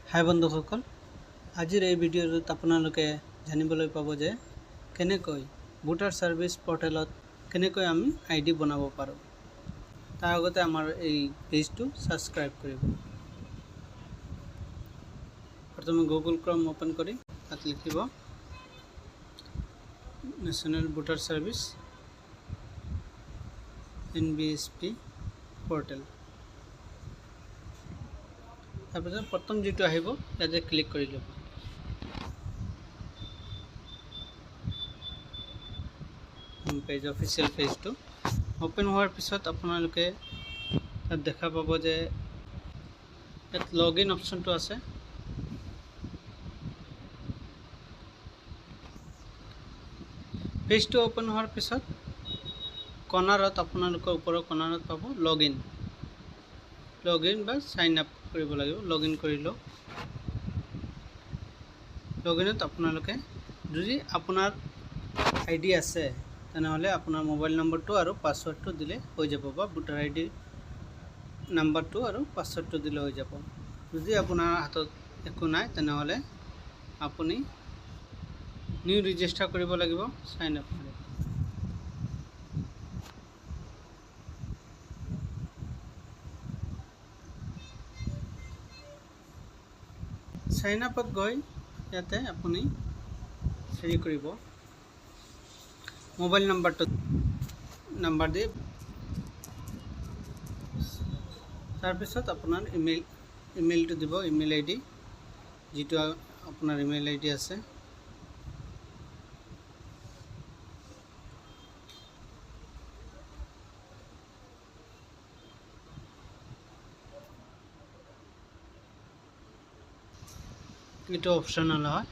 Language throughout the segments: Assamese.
হাই বন্ধুসকল, আজিৰ এই ভিডিঅ'টোত আপোনালোকে জানিবলৈ পাব যে কেনেকৈ ভোটাৰ ছাৰ্ভিচ পৰ্টেলত কেনেকৈ আমি আই ডি বনাব পাৰোঁ। তাৰ আগতে আমাৰ এই পেজটো ছাবস্ক্ৰাইব কৰিব। প্ৰথমে গুগল ক্ৰম অ'পেন কৰি তাত লিখিব national voter service NVSP portal. তাৰপিছত প্ৰথম যিটো আহিব ইয়াতে ক্লিক কৰি ল'ব। হোম পেজ, অফিচিয়েল পেজটো অ'পেন হোৱাৰ পিছত আপোনালোকে তাত দেখা পাব যে ইয়াত লগ ইন অপশ্যনটো আছে। পেজটো অ'পেন হোৱাৰ পিছত কৰ্ণাৰত, আপোনালোকৰ ওপৰৰ কৰ্ণাৰত পাব লগ ইন। লগ ইন বা চাইন আপ কৰিব লাগিব। লগ ইন কৰি লওক। লগ ইনত আপোনালোকে যদি আপোনাৰ আই ডি আছে তেনেহ'লে আপোনাৰ মোবাইল নম্বৰটো আৰু পাছৱৰ্ডটো দিলে হৈ যাব, বা ভোটাৰ আই ডি নাম্বাৰটো আৰু পাছৱৰ্ডটো দিলে হৈ যাব। যদি আপোনাৰ হাতত একো নাই তেনেহ'লে আপুনি নিউ ৰেজিষ্টাৰ কৰিব লাগিব, চাইন আপ কৰিব। চাইন আপত গৈ ইয়াতে আপুনি হেৰি কৰিব, মোবাইল নাম্বাৰটো নাম্বাৰ দি তাৰপিছত আপোনাৰ ইমেইলটো দিব, ইমেইল আই ডি, যিটো আপোনাৰ ইমেইল আই ডি আছে। এইটো অপশ্যনেল হয়,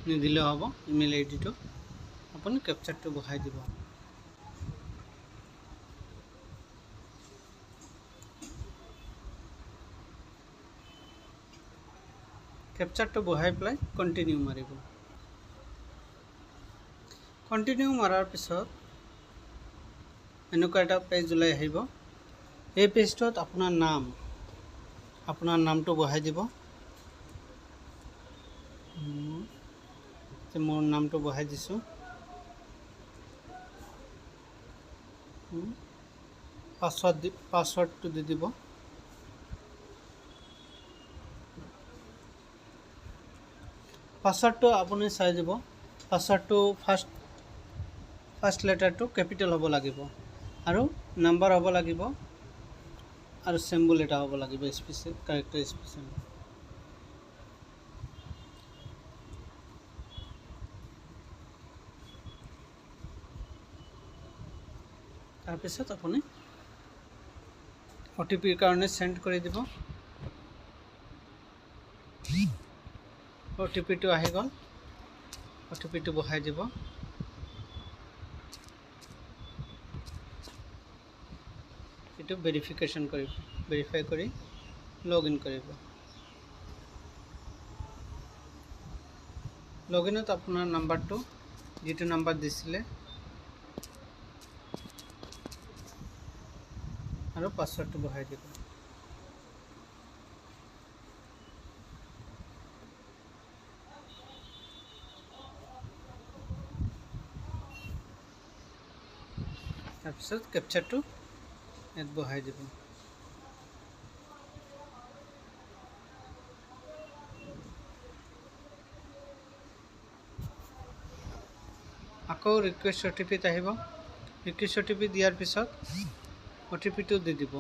নিদিলেও হ'ব। ইমেইল আই ডিটো আপুনি কেপচাৰটো বহাই দিব। কেপচাৰটো বহাই পেলাই কণ্টিনিউ মাৰিব। কণ্টিনিউ মৰাৰ পিছত এনেকুৱা এটা পেজ ওলাই আহিব। এই পেজটোত আপোনাৰ নামটো বহাই দিব। মোৰ নামটো বহাই দিছোঁ। পাছৱৰ্ডটো দি দিব। পাছৱৰ্ডটো আপুনি চাই দিব। পাছৱৰ্ডটো ফাৰ্ষ্ট লেটাৰটো কেপিটেল হ'ব লাগিব আৰু নাম্বাৰ হ'ব লাগিব আৰু চিম্বল এটা হ'ব লাগিব, স্পেচিয়েল কেৰেক্টাৰ স্পেচিয়েল। তাৰপিছত আপুনি অ' টি পিৰ কাৰণে চেণ্ড কৰি দিব। অ' টি পিটো আহি গ'ল, অ' টি পিটো বহাই দিব। এইটো ভেৰিফিকেশ্যন কৰিব, ভেৰিফাই কৰি লগ ইন কৰিব। লগ ইনত আপোনাৰ নাম্বাৰটো, যিটো নাম্বাৰ দিছিলে আৰু পাছৱৰ্ডটো বহাই দিব। তাৰপিছত কেপচাৰটো ইয়াত বহাই দিব। আকৌ ৰিকুৱেষ্ট অ' টি পিত আহিব। ৰিকুৱেষ্ট অ' টি পি দিয়াৰ পিছত অ' টি পিটো দি দিব।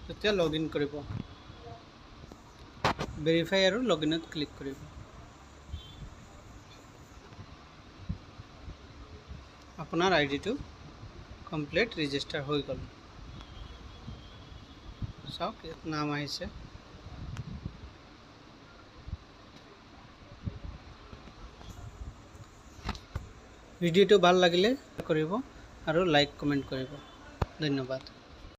তেতিয়া লগ ইন কৰিব, ভেৰিফাই আৰু লগ ইনত ক্লিক কৰিব। আপোনাৰ আই ডিটো কমপ্লিট ৰেজিষ্টাৰ হৈ গ'ল। চাওক ইয়াত নাম আহিছে। ভিডিঅ'টো ভাল লাগিলে কৰিব আৰু লাইক কমেণ্ট কৰিব। ধন্যবাদ।